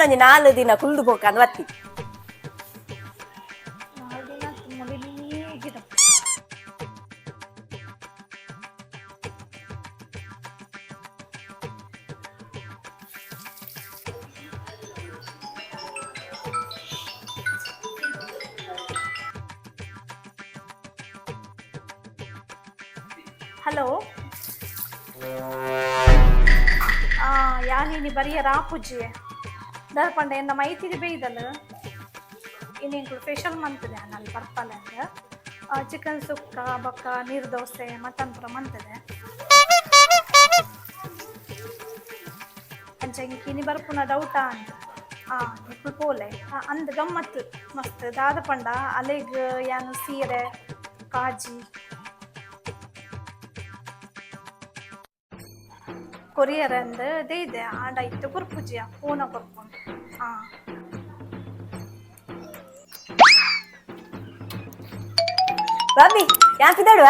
ಯಾನೊಂಜಿ ನಾಲ್ ದಿನ ಕುಲ್ದು ಪೋಕಂದ್ ಬತ್ತಿ. ನಾಲ್ ದಿನ ಮುಡಿಲೀಗಿದ. ಹಲೋ, ಯಾನಿನಿ ಬರಿಯ ರಾಪುಜಿ ದರ್ಪಂಡ ಎನ್ನ ಮೈತಿದಿ ಬೇಯ್ದಲ್ಲ. ಇನ್ನೆಂಕುಲು ಫೇಶಿಯಲ್ ಮಂತದೆ ಅಲ್ಲಿ ಬರ್ಪಲ್ಲ. ಚಿಕನ್ ಸುಕ್ಕ ಬೊಕ್ಕ ನೀರು ದೋಸೆ, ಮಟನ್ ಪೂರ ಮಂತದೆ. ಅಂಚ ಇಂಕ್ ಇನಿ ಬರ್ಪುನ ಡೌಟಾ ಅಂತ. ನಿಕ್ಕುಲು ಪೋಲೆ. ಅಂದ್ ಗಮ್ಮತ್ ಮಸ್ತ್. ದಾದ ಪಂಡ ಅಲೆಗ್ ಯಾನು ಸೀರೆ ಕಾಜಿ ಕೊರಿಯರ್ ಅಂದ್ ದೇಯ್ದೆ. ಆಂಡ ಇತ್ತೆ ಕೊರ್ಪುಜಿಯ, ಫೋನ ಕೊರ್ಪುಂಡು. ಬಾಬಿ, ಯಾನ್ ಪಿದಾಡುವ.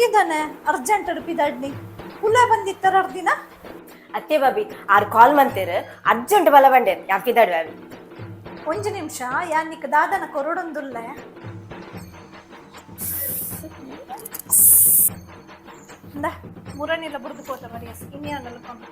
ಈದನೆ ಅರ್ಜೆಂಟ್ ಪಿದಾಡ್ನಿ ಕುಲ ಬಂದಿತ್ತರ ಅರ್ದಿನ. ಅತ್ತೆ ಬಾಬಿ, ಆರ್ ಕಾಲ್ ಮಂತೇರ್, ಅರ್ಜೆಂಟ್ ಬಲ ಬಂಡೇರ್. ಯಾನ್ ಪಿದಾಡುವ. ಒಂಜಿ ನಿಮಿಷ, ಯಾನಿಕ್ ದಾದನ ಕೊರಡೊಂದುಲ್ಲೆ. ಇಂದ ಮುರಣಿಲ ಬುರ್ದು ಪೋತ ಬರಿಯಸ್ ಇನ್ನಿ ಕೊಂಡು.